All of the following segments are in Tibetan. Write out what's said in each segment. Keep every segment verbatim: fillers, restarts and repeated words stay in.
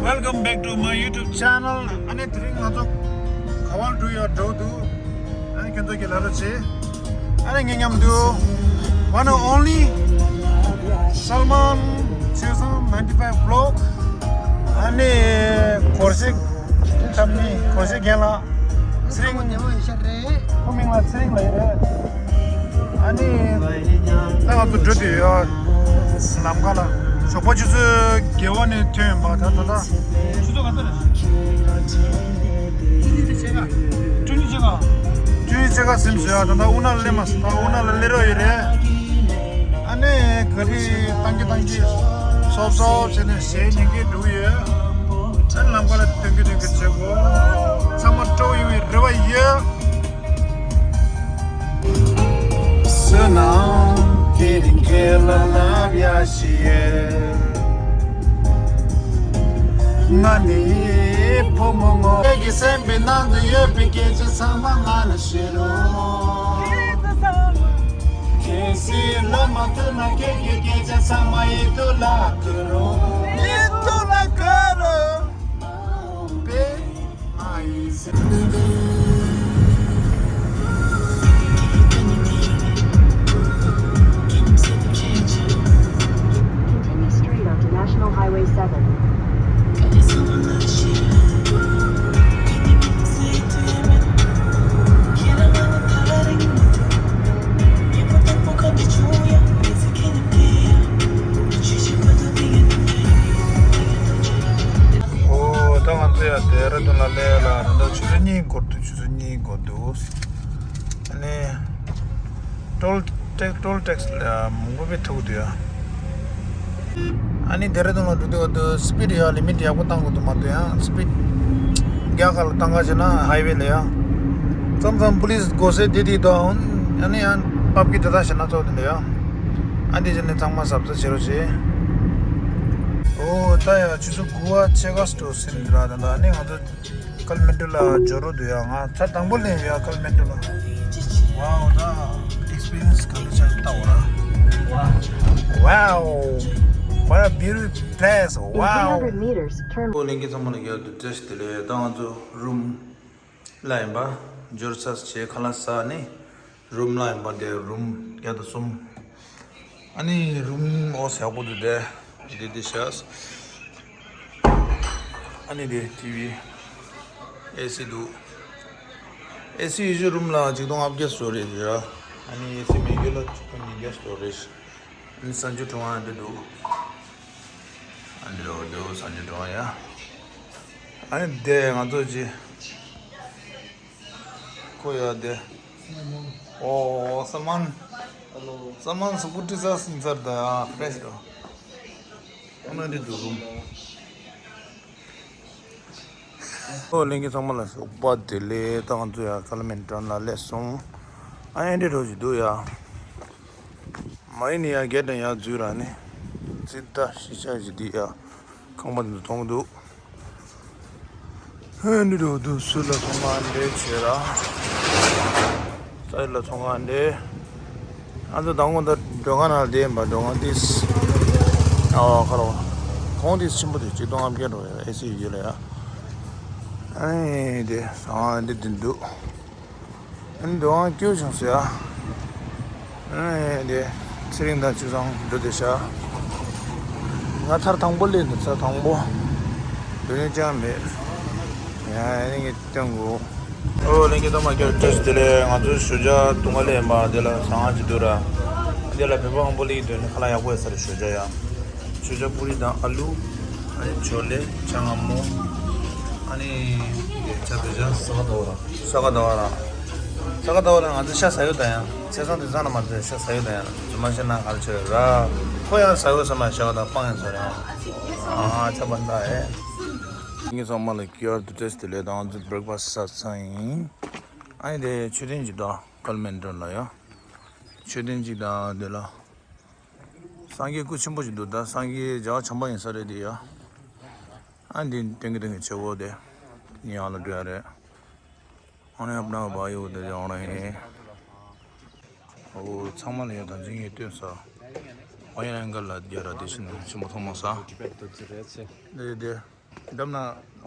Welcome back to my YouTube channel. ཨ་ནི་དེ་རིང་ང་ཚོ་ག་བར་འགྲོ་ཡ་འགྲོ་འདུག་ཨ་ནི་ཁྱོད་ཚོ་གི་ལ་ལ་ཆེ། ཨ་ནི་ངེད་མཉམ་དུ་one and only Salman ཆོས་བཟང་ninety five vlog. ཨ་ནི་གོར་ཤེ་ཁམ་ནི་གོར་ཤེ་རྒན་ལགས། ཚེ་རིང་། ཁོ་མིང་ལ་ཚེ་རིང་ལབ་ཡོད་རེད། ཨ་ནི་ད་ང་ཚོ་འགྲོ་དུས་ཡོད། ལམ་ཁ་ལ་ཞོགས་པ་ཆུ་ཚོད་བརྒྱད་པ་ནས་ཐོན་ཡོད་པ། ད་ད་ད་ཆུ་ཚོད་ག་ཚོད་རེད། བཅུ་གཉིས་ཕྱེད་ཀ་བཅུ་གཉིས་ཕྱེད་ཀ་ཟིན་སོང་ཡ། ད་ད་དབུ་ནག་ལ་སླེབས་མ་སོང་། ད་དབུ་ནག་ལ་སླེབས་རོགས་ཡོད་རེད། ཨ་ནི་ག་རེ་བཏང་གི་བཏང་གི་སོབ་སོབ་བྱས་ནས་གཞས་ཉན་གི་འགྲོ་གི་ཡོད། ཨ་ནི་ལམ་ཁ་ལ་སྟོན་གི་སྟོན་གི་བྱེད་དགོས། ཚང་མ་སྤྲོ་ཡོང་བའི་རེ་བ་ཡོད། བསོད་ནམས་དེ་རིང་ཁྱེད་ལ་ལབ་ཡ་ཞིག་ཡོད། ང་ནི་བུ་མོ་ངོ་། ཁྱེད་ཀྱི་སེམས་པའི་ནང་དུ་ཡོད་པའི་སྐད་ཆ་ཚང་མ་ང་ལ་བཤད་རོགས། གལ་སྲིད་ལབ་མ་ཐུབ་ན་ཁྱེད་ཀྱི་སྐད་ཆ་ཚང་མ་ཡིད་དུ་ལ་བཀོད་རོགས། ཡིད་དུ་ལ་བཀོད་རོགས། Continue straight onto National Highway seven. ཨོ། ད་ང་ཚོ་ཡ་ལྡེ་ར་ལྡུན་ལ་སླེབས་ལ། ད་ལྟ་ཆུ་ཚོད་གཉིས་འགོར་འདུག་ཆུ་ཚོད་གཉིས་འགོར་འདུག་ཨ་ནི་ཊོལ་ཊེག་ཊོལ་ཊེག་སི་ལ་མང་པོ་དཔེ་ཐུག་འདུག་ཡ། ཨ་ནི་ལྡེ་ར་ལྡུན་ལ་འགྲོ་དུས་འོ་དུ་སི་པིཌ་ཡ་ལི་མིཊ་ཡག་པོ་བཏང་དགོས་འདུག་མ་གཏོགས་ཡང་སི་པིཌ་རྒྱག་ག་ལ་བཏང་ག་བྱས་ན་ཧའི་ཝེ་ལ་ཡ་མཚམས་མཚམས་པུ་ལིས་སྒོ་སེ་བསྡད་དེ་དང་། ཨ་ནི་ཡང་པབ་ཀི་དེ་དག་བྱས་ན་ཚོགས་དེ་འདྲ་ཡ། ཨ་འདི་བྱས་ནས་ཚང་མ་གཟབ་གཟབ་བྱེད་རོགས་བྱེད། ཨོ་ད་ཡ་ཆུ་ཚོད་དགུ་པ་ཕྱེད་ཀ་སྟོ་ཟིན་ར། ད་ད་ཨ་ནི་ང་ཚོ་ཀལ་མན་ཏོ་ལ་འབྱོར་རོ་འདུག་ཡ། ང་ཚར་དང་པོ་ལེན་ཡ་ཀལ་མན་ཏོ་ལ། ཝའོ། ད་ཨེག་སི་པི་རི་ཡན་སི་ག་འདྲ་ཆགས་ལྟ་བ་ར། Wow, what a beautiful place. Wow. In two hundred meters, turn. ཨོ་ལྷན་རྒྱས་ཚང་མ་ལ་ཡ་དུ་བཀྲ་ཤིས་བདེ་ལེགས། ད་ང་ཚོ་རུམ་ལ་ཡིན་པ་འབྱོར་ཚར་བྱས་ཁ་ལག་ཟ་ནི། རུམ་ལ་ཡིན་པ་དེ་རུམ་བརྒྱ་དང་གསུམ། ཨ་ནི་རུམ་ཨོ་ཡག་པོ་འདུག་དེ། འདི་འདི་ཤག་ཨ་ནི་དེ་ཊི་ཝི། ཨེ་སི་འདུག་ཨེ་སི་ཡོད་རྒྱུ་རུམ་ལ་ཆིག་སྟོང་ལྔ་བརྒྱ་སྟོར་རེད་ར། ཨ་ནི་ཨེ་སི་མེད་རྒྱུ་ལ་ཆིག་སྟོང་ཉིས་བརྒྱ་སྟོར་རེད། ཨ་ནི་གསང་སྤྱོད་ཁང་འདི་འདུག་ཨ་འདི་རོ་འདི་གསང་སྤྱོད་ཁང་ཡ། ཨ་ནི་དེ་ང་ཚོ་ཅི། ཁོ་ཡ་དེ། ཨོ་སལ་མན། སལ་མན་སུ་ཀུ་ཊི་ས་སིང་སར་ད་ཡ་ཕེ་རེ་ཤི་རོ། ཨ་ནི་འདི་འདུག་རུམ། ཨོ་ལྷན་རྒྱས་ཚང་མ་ལ་ཞོགས་པ་བདེ་ལེགས། ད་ང་ཚོ་ཡ་ཀ་ལ་མན་ཊོན་ལ་སླེབས་སོང་། ཨ་ཨེ་འདྲ་འགྲོ་བཞིན་འདུག་ཡ། མ་ཡིན་ནི་ཡ་གེ་ཊི་ནས་ཡ་འཛུལ་ར་ནི། ཙི་ད་ཤི་ཆ་ཞིག་འདི་ཡ། ཁང་པ་འདི་ཚོ་མཐོང་གི་འདུག་ཧེ་འདི་འགྲོ་འདུག་སུ་ལ་ཚོང་ཁང་འདྲ་བྱས་ར། ས་ཡི་ལ་ཚོང་ཁང་འདྲ། ང་ཚོ་དང་པོ་ད་མགྲོན་ཁང་ནང་བསྡད་ཡིན་པ། མགྲོན་ཁང་ཏིས། ཨ་ཁ་རོ། གོང་ཏིས་ཆེན་པོ་དེ་ཆིག་སྟོང་ལྔ་བརྒྱ་འགྲོ་ཡ་ཨེ་སི་ཡོད་ལ་ཡ། ཨ་ནི་དེ་ཟ་ཁང་འདི་འདི་འདུག་ཨ་ནི་མགྲོན་ཁང་སྐྱིད་བྱུང་ཟེར་ཡ། ཨ་ནི་དེ་ཚེ་རིང་དང་ཆོས་བཟང་འགྲོ་བསྡད་ཤག་ང་ཚར་དང་པོ་སླེབས་འདུག་ཚར་དང་པོ། འགྲོ་མྱོང་ཅང་མེད། ཡ་ཨ་ནི་ངས་སྟོན་དགོས། ཨོ་ལྷན་རྒྱས་ཚང་མ་སྐྱབས་བཅོལ་དེ་ལས་ང་ཚོའི་ཞོགས་ཇ་དུང་ཁ་ལས་མ་དེ་ལ་ཟ་ཁང་ཅིག་འདུག་ར། དེ་ལ་བོད་པ་མང་པོ་སླེབས་ཀྱི་འདུག་ནི་ཁ་ལག་ཡག་པོ་ཡོད་ས་རེད། ཞོགས་ཇ་ཡ། ཞོགས་ཇ་པུ་རི་དང་ཨ་ལུ། ཨ་ནི་ཇོ་ལེ་ཇ་མངར་མོ། ཨ་ནི་དེ་ཇ་བེ་ཇ་ས་ག་ཟླ་བ་ར། ས་ག་ཟླ་བ་ར། ས་ག་ཟླ་བ་ར་ང་ཚོ་ཤ་ཟ་ཡོད་ད་ཡང་། ཚེས་བཟང་དེ་ཚང་ལ་མ་ཚོས་ཤ་ཟ་ཡོད་ད་ཡང་རྫུན་མ་བཤད་ན་ག་རེ་བྱས་ར། ཁོ་ཡང་ཟ་ཡོད་ས་མ་ཤ་ག་ད་སྤང་ཡང་ཟ་ར། ཨ་ཆ་པ་འདའ་ཨེ། ངེད་ཚང་མ་ལ་ཀིའུ་ཨར་དུ་ཏེས་དེ་ལས་དང་ཚོ་བྷེ་རེག་ཕ་སི་ཟ་ཚང་ཡིན། ཨ་ནི་དེ་མཆོད་རྟེན་ཅིག་དང་ཀལ་མན་ཏོན་ལ་ཡ། མཆོད་རྟེན་ཅིག་དང་དེ་ལ། སངས་རྒྱས་སྐུ་ཆེན་པོ་ཞིག་འདུག་ད་སངས་རྒྱས་རྒྱ་གར་བྱམས་པ་ཡིན་ས་རེད་དེ་ཡ། ཨ་འདི་སྟོན་གི་སྟོན་གི་བྱེད་སྒོ་དེ། ཡང་ལ་འགྲོ་ཡ་རེད། ཨ་ནི་ཨབ་ན་བ་ཡོ་དེ་ཡང་རེད། ཨོ་ཚང་མ་ལ་ཡ་ད་འཛིན་གི་སྟོན་ས། ཨོ་ཡ་ཨན་ག་ལ་རྒྱ་ར་དེ་ཕྱིན་ཆེན་པོ་ཐོག་མ་ས། དེ་དེ། འདམ་ན་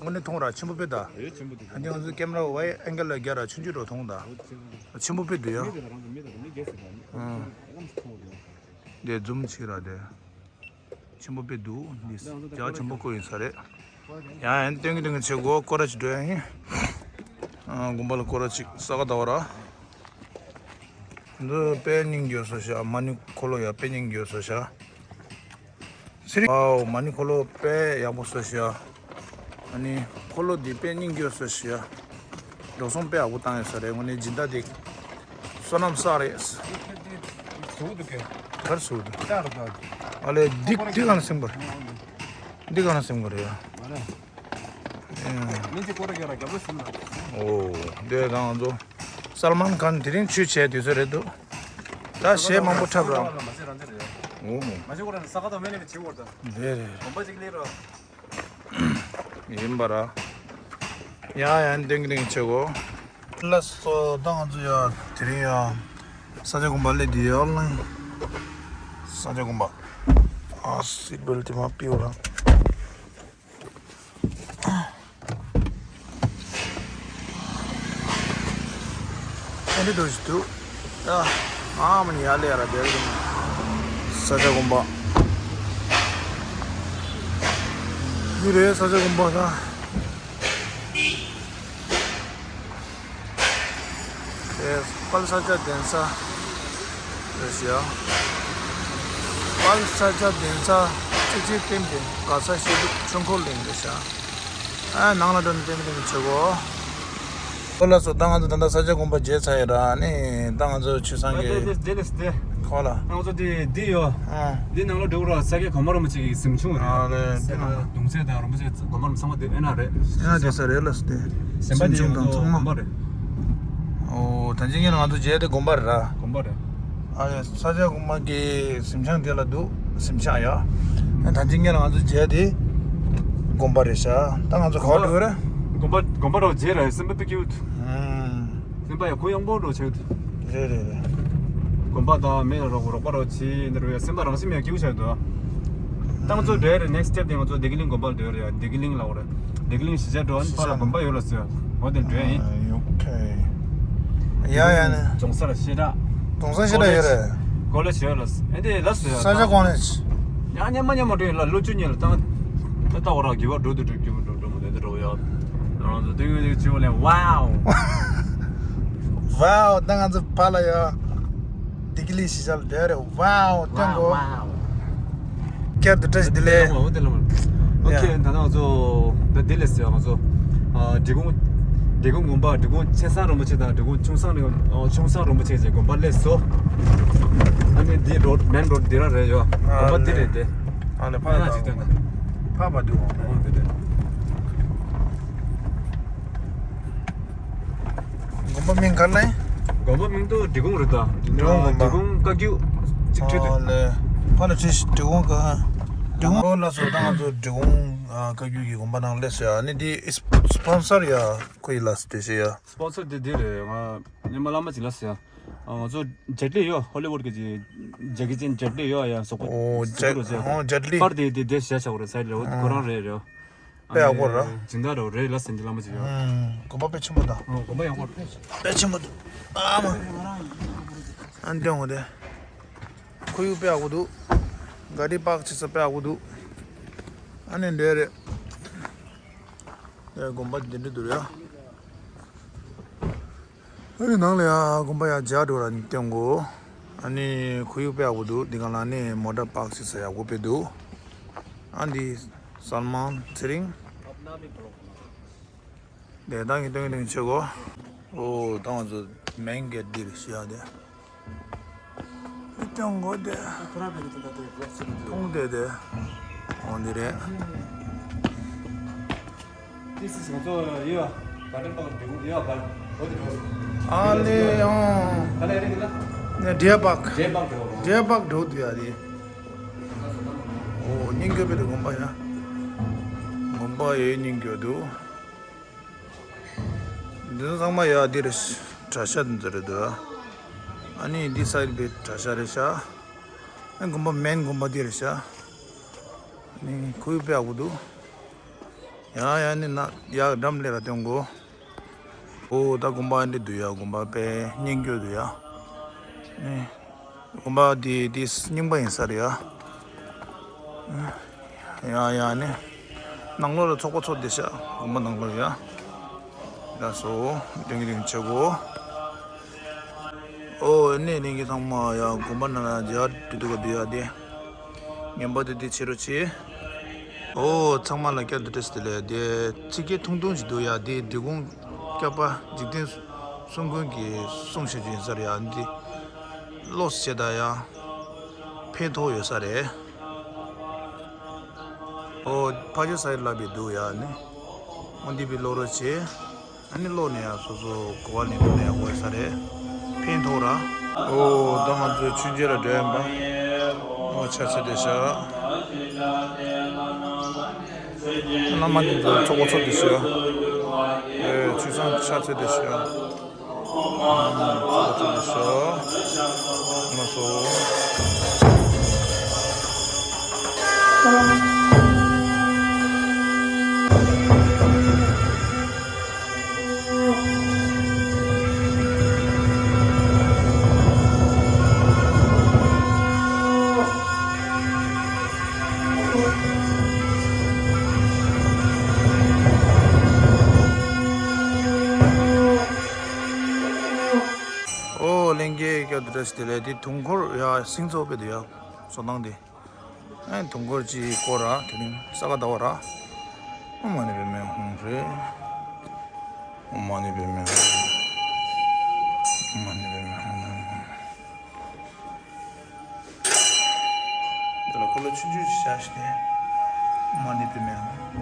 དངོས་གནས་མཐོང་ར་ཆེན་པོ་དཔེ་ད། ཨ་ནི་ང་ཚོ་ཀེམ་ར་ཝའི་ཨེང་གལ་ལ་རྒྱ་ར་ཆུང་ཆུང་རོ་མཐོང་ད། ཆེན་པོ་དཔེ་འདུག་ཡ། དེ་ཛུམ་ཆིག་ར་དེ། ཆེན་པོ་དཔེ་འདུག་འདི་རྒྱ་ཆེན་པོ་བཀོད་ཡིན་ས་རེད། ཡང་ཡང་སྟོན་གི་སྟོན་གི་བྱེད་དགོས། སྐོར་ར་ཅིག་འགྲོ་ཡ་ཡིན། ཨ། དགོན་པ་ལ་སྐོར་ར་ཅིག་ས་ག་ཟླ་བ་ར། འདི་དཔེ་སྙིང་རྗེ་སོ་ཤ། མ་ཎི་འཁོར་ལོ་ཡ་དཔེ་སྙིང་རྗེ་སོ་ཤ། ཚེ་རིང་། ཨའོ། མ་ཎི་འཁོར་ལོ་དཔེ་ཡག་པོ་སོ་ཤ། ཨ་ནི་འཁོར་ལོ་འདི་དཔེ་སྙིང་རྗེ་སོ་ཤ། འགྲོ་སོང་དཔེ་ཡག་པོ་བཏང་ཡོད་ས་རེད། དངོས་གནས་སྦྱིན་བདག་འདི་བསོད་ནམས་བསགས་རེད། ཟུག་འདུག་གས། གར་ཟུག་འདུག་ལྟ་རུ་ཨ་ལས་འདི་འདི་གང་ལ་སེམས་པར། འདི་གང་ལ་སེམས་པར་ཡ། མ་རེད། མི་གཅིག་སྐོར་ར་རྒྱག་ར་རྒྱབ་ལོ་ཟིན་ལ། ཨོ། འདི་དང་ང་ཚོ་སལ་མན་ཁཱན་དེ་རིང་ཆོས་བྱས་དུས་ཚོད་རེད་འདུག་ད་གཞས་མང་པོ་འཁྲབ་ར། མ་ཟེར་རང་ཟེར་རེད། ཨོ་མོ། མ་ཟེར་ཁོ་རང་ས་ག་ད་མེད་ནས་བྱེད་བར་ད། རེད་རེད། གོམ་པ་གཅིག་ལས་ར། ཡིན་པ་ར། ཡ་ཡ་ཏིང་ཏིང་བྱེད་གོ། ལགས་སོ། ད་ང་ཚོ་ཡ་དེ་རིང་ཡ་ས་སྐྱ་དགོན་པ་སླེབས་དུས་ཡ་ལ། ས་སྐྱ་དགོན་པ། ཨ། སིཊ་བེལ་ཊི་དེ་མ་ཕུད་ར། ཨེ་འདྲ་འདྲ་ཞིག་འདུག་ད་ཨ་མ་ནི་ཡར་སླེབས་ཡ་ར་དེར་ས་སྐྱ་དགོན་པ། འདི་རེད་ས་སྐྱ་དགོན་པ་ད། དེ་དཔལ་ས་སྐྱ་གདན་ས་རེད་ཤག་དཔལ་ས་སྐྱ་གདན་ས་སྤྱི་ཆིངས་བསྟན་པའི་མགར་ས་བཤད་སྒྲུབ་ཆོས་འཁོར་གླིང་རེད་ཤག་ཨ། ནང་ལ་འགྲོ་ནས་ཏིང་ཏིང་བྱེད་གོ། ཨོ་ལགས་སོ། ད་ང་ཚོ་ད་ལྟ་ས་སྐྱ་དགོན་པ་མཇལ་ཚར་ཡོད་ར། ཨ་ནི་ད་ང་ཚོ་ཆོས་བཟང་གི། ཨ། དེ་དེ་དེ་ལས་དེ། ཁོ་ལ། ང་ཚོ་དེ་འདི་ཡོད། ཨ། འདི་ནང་ལ་འགྲོ་ར་ས་སྐྱ་གོང་མ་རིན་པོ་ཆེ་གི་གཟིམ་ཆུང་རེད། ཨ་ལས། ས་སྐྱ་གདུང་སྲས་དང་རིན་པོ་ཆེ་གོང་མ་རིན་པོ་ཆེ་ཚང་མ་དེ་ཨེ་ན་རེད། ཨེ་ན་དེ་ས་རེད་ལ་སྟེ། གཟིམ་ཆུང་དང་ཚང་མ། གོང་མ་རེད། ཨོ། ད་ཅི་ངས་ང་ཚོ་མཇལ་དེ་དགོན་པ་རེད་ར། དགོན་པ་རེད། ཨ་ཡ། ས་སྐྱ་དགོན་པ་གི་གཟིམ་ཆུང་དེ་ལ་འདུག་གཟིམ་ཆུང་ཡ། ད་ཅི་ངས་ང་ཚོ་མཇལ་དེ་དགོན་པ་རེད་ཤག་ད་ང་ཚོ་ག་པར་འགྲོ་རེད། དགོན་པ་དགོན་པ་རོ་མཇལ་ར་སེམས་པ་ཏུ་ཀྱུ། ཨུམ། སེམས་པ་ཡ་གུ་ཡངས་པོ་འགྲོ་ཆེ། རེད་རེད་རེད། དགོན་པ་དང་མི་ལ་རོགས་རོགས་པ་རོགས་བྱེད་འདི་རུ་ཡ་སེམས་པ་རང་སེམས་ཡ་སྐྱིད་པོ་ཆགས་འདུག་ད་ང་ཚོ་འགྲོ་ཡ་རེད། ནེགསི་སི་ཊེབ་དེ་ང་ཚོ་བདེ་སྐྱིད་གླིང་དགོན་པ་ལ་འགྲོ་ཡ་རེད། བདེ་སྐྱིད་གླིང་ལ་འོ་རེད། བདེ་སྐྱིད་གླིང་གཞིས་ཆགས་འགྲོ་ཨ་ནི་ཕར་ལ་དགོན་པ་ཡོད་ལ་ཟེར། འོ་དེ་འགྲོ་ཡ་ཡིན། ཨ། ཨོ་ཁེ། ཡ་ཡ་ནི། རྫོང་སར་ཤེས་ར། རྫོང་སར་ཤེས་ར་ཡོད་རེད། ཀོ་ལེཇ་ཡོད་ལ་ཟེར། ཨེ་འདི་ལ་ཟེར། ས་སྐྱ་ཀོ་ལེཇ། ཡང་ཉམས་མ་ཉམས་མ་འགྲོ་ཡིན་ལ་ལོ་བཅུ་གཉིས་ལ་བཏང་། ད་ལྟ་འོ་ར་དགེ་བ་འགྲོ་དུ་འགྲོ་རྒྱུ་འགྲོ་འགྲོ་མ་འདོད་དུ་འགྲོ་ཡོད། རང་ཚོ་སྟོན་ཡོད་དེ་བྱིའུ་ལས་ཝའོ། ཝའོ། ད་ང་ཚོ་ཕར་ལ་ཡ། བདེ་སྐྱིད་གླིང་གཞིས་ཆགས་ལ་བསྡད་རེད། ཝའོ། སྟོན་གོ། ཝའོ། བསྐྱར་དུ་བཀྲ་ཤིས་བདེ་ལེགས། ཝའོ། བདེ་ལེགས། ཨོ་ཁེ། ཡ། ད་ནང་ཚོ་ད་བདེ་ལེགས་ཟེར་ང་ཚོ། ཨ། འབྲི་གུང་། འབྲི་གུང་དགོན་པ། འབྲི་གུང་ཆེ་ཚང་རིན་པོ་ཆེ་དང་འབྲི་གུང་ཆུང་ཚང་རིན། ཨ། ཆུང་ཚང་རིན་པོ་ཆེ་ཟེར་དགོན་པ་སླེབས་སོ། ཨ་ནི་འདི་རོ་མེན་རོ་འདི་ར་རེད་ཡོ། ཨ་དགོན་པ་འདི་རེད་དེ། ཨ་ལེ། ཕ་ཡ་ཅིག་སྟོན་ད། ཕ་བ་འདུག་ཨོ་དེ་དེ། དགོན་པ་མིང་ག་རེ་ལབ་ཡིན། དགོན་པ་མིང་དུ་འབྲི་གུང་རེད་ད། འབྲི་གུང་དགོན་པ། འབྲི་གུང་བཀའ་བརྒྱུད་ཅིག་ཁྲིད་དེ། ཨོ་ལེ། ཕ་ལ་ཁྲིད་འབྲི་གུང་བཀའ། འབྲི་གུང་ཨོ་ལགས་སོ། ད་ང་ཚོ་འབྲི་གུང་བཀའ་བརྒྱུད་ཀྱི་དགོན་པ་ནང་སླེབས་སོ་ཡ། ཨ་ནི་འདི་སི་པོན་སར་ཡ་ཁོ་ཡིན་ལགས་སོ། དེ་བཤད་ཡ། སི་པོན་སར་དེ་འདི་རེད། ང་སྔོན་མ་བླ་མ་ཅིག་ལགས་སོ་ཡ། ང་ཚོ་ཇེཊ་ལི་ཡོད། ཧོ་ལི་ཝུཌ་གི་ཇེ་ཇེ་ཀི་ཅན་ཇེཊ་ལི་ཡོད་ཡ། སོག་པོ་ཨོ་ཇེཊ་ལི། ཨོ་ཇེཊ་ལི། པར་དེ་དེ་དེ་ཞེ་ཆགས་རེད། སའིཌ་ལ་ཁོ་རང་རེད་རེད། དཔེ་ཡག་པོ་རེད། སྦྱིན་བདག་རེད་ལ་སེམས་ཀྱི་བླ་མ་ཅིག་ཡོད། ཨང་། དགོན་པ་དཔེ་ཆེན་པོ་དང་། ཨོ་དགོན་པ་ཡག་པོ་རེད། དཔེ་ཆེན་པོ་འདུག་ཨ་མ། ཨ་འདི་འོ་དེ། ཁོར་ཡུག་དཔེ་ཡག་པོ་འདུག་ག་རི་པག་བྱེད་ས་དཔེ་ཡག་པོ་འདུག་ཨ་ནི་འདྲ་རེད། དེ་དགོན་པ་འདི་འདྲ་འདུག་རེད། ཨ་ནི་ནང་ལ་ཡ་དགོན་པ་ཡ་རྒྱ་འགྲོ་ར་སྟོན་གོ། ཨ་ནི་ཁོར་ཡུག་དཔེ་ཡག་པོ་འདུག་འདི་ག་ལ་ནི་མོ་ཊ་པག་བྱེད་ས་ཡག་པོ་དཔེ་འདུག་ཨ་འདི་སལ་མན་ཚེ་རིང་། དེ་དང་གི་སྟོན་གི་སྟོན་གི་ཆེ་གོ། ཨོ་ད་ང་ཚོ་མེན་གེ་ཊི་འདི་རེད་ཤི་ཡ་དེ། འདི་སྟོན་གོ་དེ། ཐོང་དེ་དེ། ཨོ་འདི་རེད། ཏི་སི་ང་ཚོ་ཡོད་ག་ཏན་པག་འདུག་ཡོད་ག་འོ་དེ་འགྲོ། ཨ་ལེ་ཨོ། ག་ལེ་རེད་གི་ན། ནས་འབྲས་པག་འབྲས་པག་འགྲོ། འབྲས་པག་འགྲོ་འདུག་ཡ་དེ། ཨོ་སྙིང་རྒྱུ་པའི་དེ་དགོན་པ་ཡ། དགོན་པ་ཡའི་སྙིང་རྒྱུ་འདུག་འདི་ཚང་མ་ཡ་འདི་རེད། གྲྭ་ཤག་འདི་ཚོ་རེད་འདུག་ཨ་ནི་འདི་སའིཌ་པའི་གྲྭ་ཤག་རེད་ཤག་ཨ་དགོན་པ་མེན་དགོན་པ་འདི་རེད་ཤག་ཨ་ནི་ཁོར་ཡུག་དཔེ་ཡག་པོ་འདུག་ཡ་ཡ་ནི་ན་ཡ་འགྲམ་ལས་ར་སྟོན་གོ། ཨོ་ད་དགོན་པ་འདི་འདུག་ཡ། དགོན་པ་དཔེ་སྙིང་རྗེ་འདུག་ཡ། ནི་དགོན་པ་འདི་འདི་རྙིང་པ་ཡིན་ས་རེད་ཡ། ཡ་ཡ་ནི་ནང་ལོགས་ལ་ཚོགས་པ་ཚོགས་བསྡད་ཤག་དགོན་པ་ནང་ལོགས་ཡ། ལགས་སོ། རིང་རིང་བྱེད་གོ། ཨོ་ཨེ་ནས་ལྷན་རྒྱས་ཚང་མ་ཡ་དགོན་པ་ནང་ལ་མཇལ་འདུག་ག་འདུག་ཡ་དེ། ངན་པ་དེ་དེ་བྱེད་རོགས་བྱེད། ཨོ་ཚང་མ་ལ་བསྐྱར་དུ་བཀྲ་ཤིས་བདེ་ལེགས། དེ་ཚིག་སྐད་ཐུང་ཐུང་ཞིག་འདུག་ཡ། དེ་འབྲི་གུང་སྐྱབས་པ་འཇིག་རྟེན་གསུམ་མགོན་གྱི་གསུང་བཤད་རྒྱུ་ཡིན་ས་རེད་ཡ། འདི་ཀློག་བྱེད་ད་ཡ། ཕན་ཐོགས་ཡོད་ས་རེད། ཨོ་ཕ་ཆོས་ས་ཡི་ལབ་པའི་འདུག་ཡ་ནི། ཨོ་འདི་པའི་ཀློག་རོགས་བྱེད། ཨ་ནི་ཀློག་ནས་ཡང་སོ་སོ་གོ་བ་ལེན་ཐུབ་ན་ཡང་དགོས་ས་རེད། ཕན་ཐོགས་ར། ཨོ་ད་ང་ཚོ་ཆུ་མཇལ་ལ་འགྲོ་ཡིན་པ། ཨོ་ཕྱག་འཚལ་བདེ་ཤག་བླ་མ་དེ་ཚོ་ཚོགས་པ་ཚོགས་བདེ་ཤག་ཨེ་ཆུ་ཚང་ཕྱག་འཚལ་བདེ་ཤག་ཚོགས་པ་ཚོགས་བདེ་ཤག་ལགས་སོ། ཨོ་ལྷན་རྒྱས་སྐྱབས་བདེ་ལེགས། དེ་དུང་འཁོར་ཡ་སིང་ཚོགས་པའི་དུ་ཡ་བཟོ་སྟངས་དེ། ཨེ་དུང་འཁོར་གྱི་སྐོར་ར་དེ་རིང་ས་ག་ཟླ་བ་ར། ཨོཾ་མ་ཎི་པདྨེ་ཧཱུྃ་ཧྲཱིཿ། ཨོཾ་མ་ཎི་པདྨེ་ཧཱུྃ་ཧྲཱིཿ། ཨོཾ་མ་ཎི་པདྨེ་ཧཱུྃ་ཧྲཱིཿ། དེ་ལ་འཁོར་ལོ་ཆུང་ཆུང་ཞིག་བཞག་ཤིག་སྟེ། ཨོཾ་མ་ཎི་པདྨེ་ཧཱུྃ་ཧྲཱིཿ།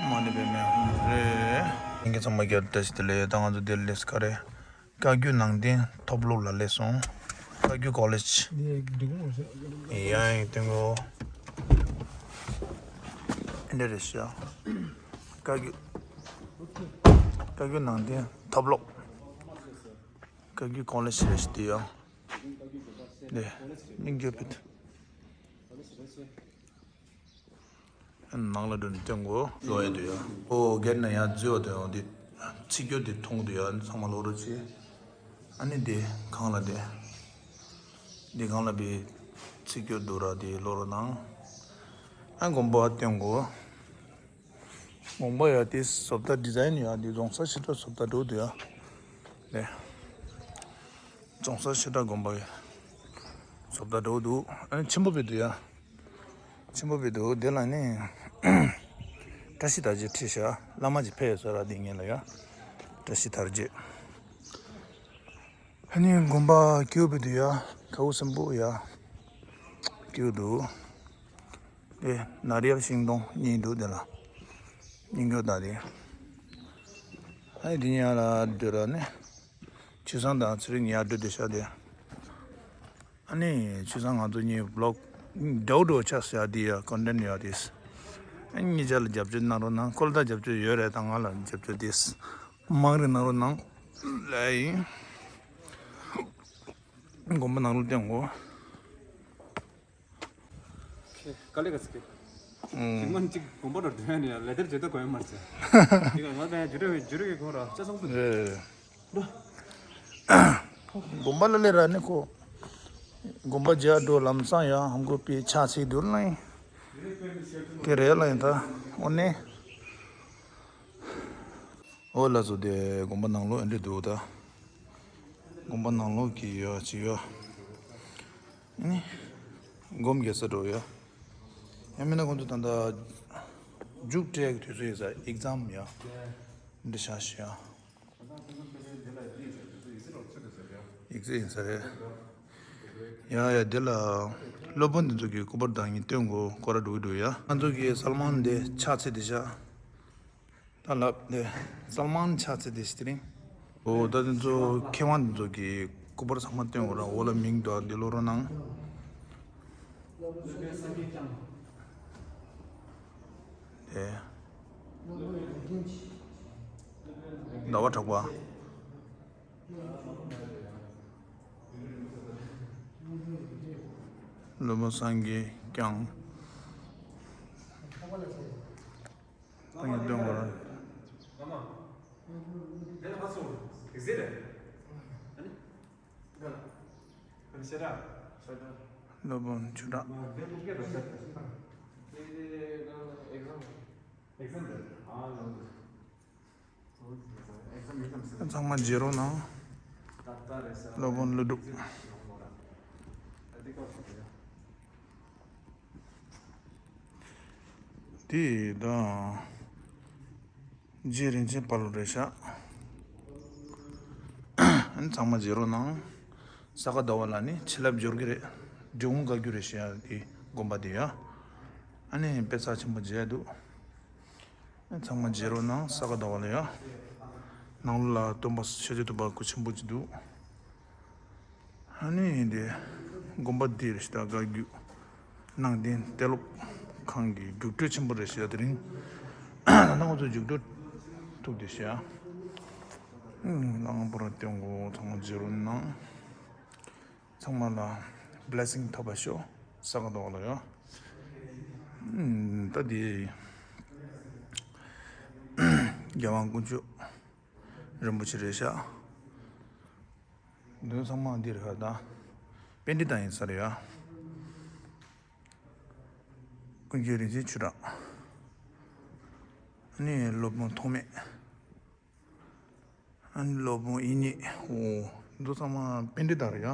ཨོཾ་མ་ཎི་པདྨེ་ཧཱུྃ་ཧྲཱིཿ། ལྷན་རྒྱས་ཚང་མ་བསྐྱར་བཀྲ་ཤིས་བདེ་ལེགས། ད་ང་ཚོ་འདིར་སླེབས་ག་རེ། བཀའ་བརྒྱུད་ནང་བསྟན་མཐོ་སློབ་ལ་སླེབས་སོང་། བཀའ་བརྒྱུད་ཀོ་ལེཇ། འདི་འདི་གུང་ཡང་ཡང་སྟོན་གོ། ཨེ་འདྲ་རེད་ཤག་བཀའ་བརྒྱུད། བཀའ་བརྒྱུད་ནང་བསྟན་མཐོ་སློབ། བཀའ་བརྒྱུད་ཀོ་ལེཇ་རེད་ཤག་འདི་ཡང་། འདི་སྙིང་རྗེ་བོད། ནང་ལ་འགྲོ་ནས་སྟོན་གོ། ལོ་ཡ་དུ་ཡ། ཨོ་སྒེར་ན་ཡ་འཛུལ་བ་དུ་ཡ། འདི་ཚིག་སྐྱོར་འདི་མཐོང་དུ་ཡ། ཚང་མ་ལོག་རོགས་བྱེད། ཨ་ནི་འདི་གང་ལ་འདི། འདི་གང་ལ་བི་ཚིག་སྐྱོར་འདུག་ར། འདི་ལོག་རོགས་གནང་། ཨ་དགོན་པ་སྟོན་གོ། དགོན་པ་ཡ་དེ་བཟོ་ལྟ་ཌི་ཛའིན་ཡ་དེ་རྫོང་སར་ཤི་ཏྲ་བཟོ་ལྟ་འགྲོ་དུ་ཡ། ལེ། རྫོང་སར་ཤི་ཏྲ་དགོན་པ་ཡ། བཟོ་ལྟ་འགྲོ་དུ། ཨ་ནི་ཆེན་པོ་བི་དུ་ཡ། ཆེན་པོ་བི་དུ་དེ་ལ་ནི། བཀྲ་ཤིས་དར་རྒྱས་ཁྲིད་ཤག་བླ་མ་ཅིག་ཕེབས་ཡོད་ས་ར། དེ་ངེད་ལ་ཡ། བཀྲ་ཤིས་དར་རྒྱས། ཨ་ནི་དགོན་པ་སྐྱིད་པོ་བི་དུ་ཡ། ཁ་བུ་སེམས་པོ་ཡ། སྐྱིད་པོ་འདུག་དེ་ནཱ་རི་ཡལ་ཤིང་སྡོང་གཉིས་འདུག་དེ་ལ། སྙིང་རྗེ་ད་དེ། ཨ་ནི་དེ་ཉལ་ལ་འདོད་ར་ནི། ཆུ་བཟང་དང་ཚེ་རིང་ཉལ་འདོད་དེ་ཤག་དེ། ཨ་ནི་ཆུ་བཟང་ང་ཚོ་གཉིས་བི་ལོག་འདྲ་བོ་འདྲ་བོ་ཆགས་ཡ་དེ་ཡ། ཀོན་ཊེན་ཡ་དེ། ཨ་ནི་གཉིས་ཆ་ལ་རྒྱབ་སྐྱོར་གནང་རོགས་གནང་། ཁོ་ལ་ད་རྒྱབ་སྐྱོར་ཡོད་རེད། ད་ང་ལ་རྒྱབ་སྐྱོར་དེ་མང་རེ་གནང་རོགས་གནང་། ལ་ཡིན། དགོན་པ་ནང་ལ་བསྟན་གོ། དཀའ་ལས་ཁག་ཅིག་ཨུམ། ཞིག་མ་གཅིག་དགོན་པ་རུ་འགྲོ་ཡ་ནི་ལས་དེར་བརྗོད་ད་གོ་ཡ་མ་རེད། དེ་ག་ང་དང་ཇུ་རེ་ཇུ་རེ་གི་ཁོ་ར་ཅ་སོང་དུ། རེད། དགོན་པ་ལ་ལས་ར་ནི་ཁོ། དགོན་པ་རྒྱ་འགྲོ་ལམ་སང་ཡ་ཧམ་གོ་པི་ཆ་ཚིག་དུ་ལ་ཡིན། དེ་རེད་ལ་ཡིན་ད། འོ་ནི། ཨོ་ལ་ཚོ་དེ་དགོན་པ་ནང་ལོགས་ཨེ་འདྲ་འདུག་ད། དགོན་པ་ནང་ལོགས་ཀྱི་ཡོ་ཅི་ཡོ། ནི། སྒོམ་རྒྱག་ས་འགྲོ་ཡོ། ཡང་མིན་ན་ཁོང་ཚོ་ད་ལྟ་རྒྱུགས་སྤྲད་ཀྱི་དུས་ཚོད་ཡིན་ས། ཨེག་ཛམ་ཡ། འདི་བྱ་ཞིག་ཡ། ཡིག་ཚད་ཡིན་ས་རེད། ཡ་ཡ་འདི་ལ་སློབ་དཔོན་འདི་ཚོ་གི་སྐུ་པར་བཏང་ཡིན་སྟོན་གོ། སྐོར་ར་འགྲོ་གི་འགྲོ་ཡ། ང་ཚོ་གི་སལ་མཱན་འདི་ཕྱག་འཚལ་འདི་བཞག་ད་ལབ་དེ་སལ་མཱན་ཕྱག་འཚལ་དེ་ཞིག་དེ་རིང་། ཨོ་ད་དེ་ཚོ་མཁས་དབང་དེ་ཚོ་གི་སྐུ་པར་ཚང་མ་སྟོན་གོ་ར། འོ་ལ་མིང་དང་འདི་ལོ་རོ་ནང་། དེ། ཟླ་བ་གྲགས་པ། བློན་པོ་སངས་རྒྱས་བསྐྱངས། ཡིན་སྟོན་དགོས་ར། སློབ་དཔོན་ཆུ་དྲག་ཚང་མ་བརྗེ་རོགས་གནང་། སློབ་དཔོན་ཀླུ་སྒྲུབ། དེ་དང་། རྗེ་རིན་ཆེན་དཔལ་ལོ་རེད་ཤག་ཨ་ནི་ཚང་མ་བརྗེ་རོགས་གནང་། ས་ག་ཟླ་བ་ལ་ནི་བྱིན་རླབས་འབྱོར་གི་རེད། འབྲི་གུང་བཀའ་བརྒྱུད་རེད་ཤག་དེ་དགོན་པ་དེ་ཡ། ཨ་ནི་དཔེ་ཚགས་ཆེན་པོ་མཇལ་འདུག་ཨ་ནི་ཚང་མ་བརྗེ་རོགས་གནང་། ས་ག་ཟླ་བ་ལ་ཡ། ནང་ལོགས་ལ་སྟོན་པ་ཤཱཀྱ་ཐུབ་པ་སྐུ་ཆེན་པོ་ཅིག་འདུག་ཨ་ནི་འདི་དགོན་པ་འདི་རེད་ཤག་ད་བཀའ་བརྒྱུད་ནང་བསྟན་གཏན་སློབ་ཁང་གི་རྒྱུགས་སྤྲོད་ཆེན་པོ་རེད་ཤག་དེ་རིང་ད་ལྟ་ང་ཚོ་རྒྱུགས་སྤྲོད་ཐུབ་བསྡད་ཤག་ཨང་པོ་ར་སྟོན་གོ་ཚང་མ་བརྗེ་རོགས་གནང་། ཚང་མ་ལ་བྷི་ལེ་སིང་ཐོབ་པ་ཤོག་ས་ག་ཟླ་བ་ལ་ཡ། ཨང་ད་འདི་རྒྱལ་དབང་དཀོན་མཆོག་རིན་པོ་ཆེ་རེད་ཤག་འདི་ཚང་མ་འདི་རེད་ཤག་ད་པཎྜི་ཏ་ཡིན་ས་རེད་ཡ། ཀུན་མཁྱེན་རིན་ཆེན་ཆུ་དྲག་ཨ་ནི་སློབ་དཔོན་ཐོགས་མེད། ཨ་ནི་སློབ་དཔོན་དབྱིག་གཉེན། འོ། འདི་ཚང་མ་པཎྜི་ཏ་རེད་ཡ།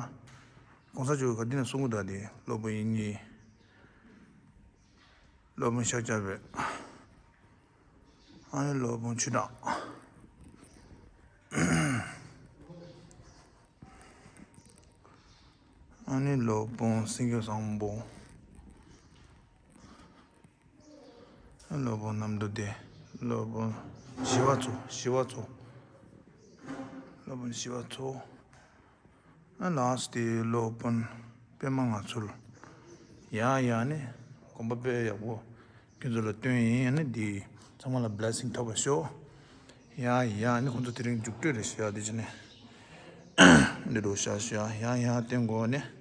གོང་ས་མཆོག་ག་འདི་ནས་གསུང་གི་འདུག་དེ་སློབ་དཔོན་དབྱིག་གཉེན། སློབ་དཔོན་ཤཱཀྱ་པད། ཨ་ནི་སློབ་དཔོན་ཆུ་དྲག་ཨ་ནི་སློབ་དཔོན་སེང་གེ་བཟང་པོ། སློབ་དཔོན་རྣམ་གྲོལ་སྡེ། སློབ་དཔོན་ཞི་བ་འཚོ། ཞི་བ་འཚོ། སློབ་དཔོན་ཞི་བ་འཚོ། ཨ་ལཱསི་ཊི་སློབ་དཔོན་པད་མ་ངང་ཚུལ། ཡ་ཡ་ནི་དགོན་པ་དཔེ་ཡག་པོ་ཁྱོད་ཚོ་ལ་སྟོན་ཡིན། ཨ་ནི་འདི་ཚང་མ་ལ་བྷི་ལེ་སིང་ཐོབ་པ་ཤོག་ཡ་ཡ་ནི་ཁོང་ཚོ་དེ་རིང་རྒྱུགས་སྤྲོད་རེད་ཤག་དེ་བྱས་ནས་འདི་འགྲོ་ཤག་ཤག་ཡ་ཡ་སྟོན་དགོས་ནི།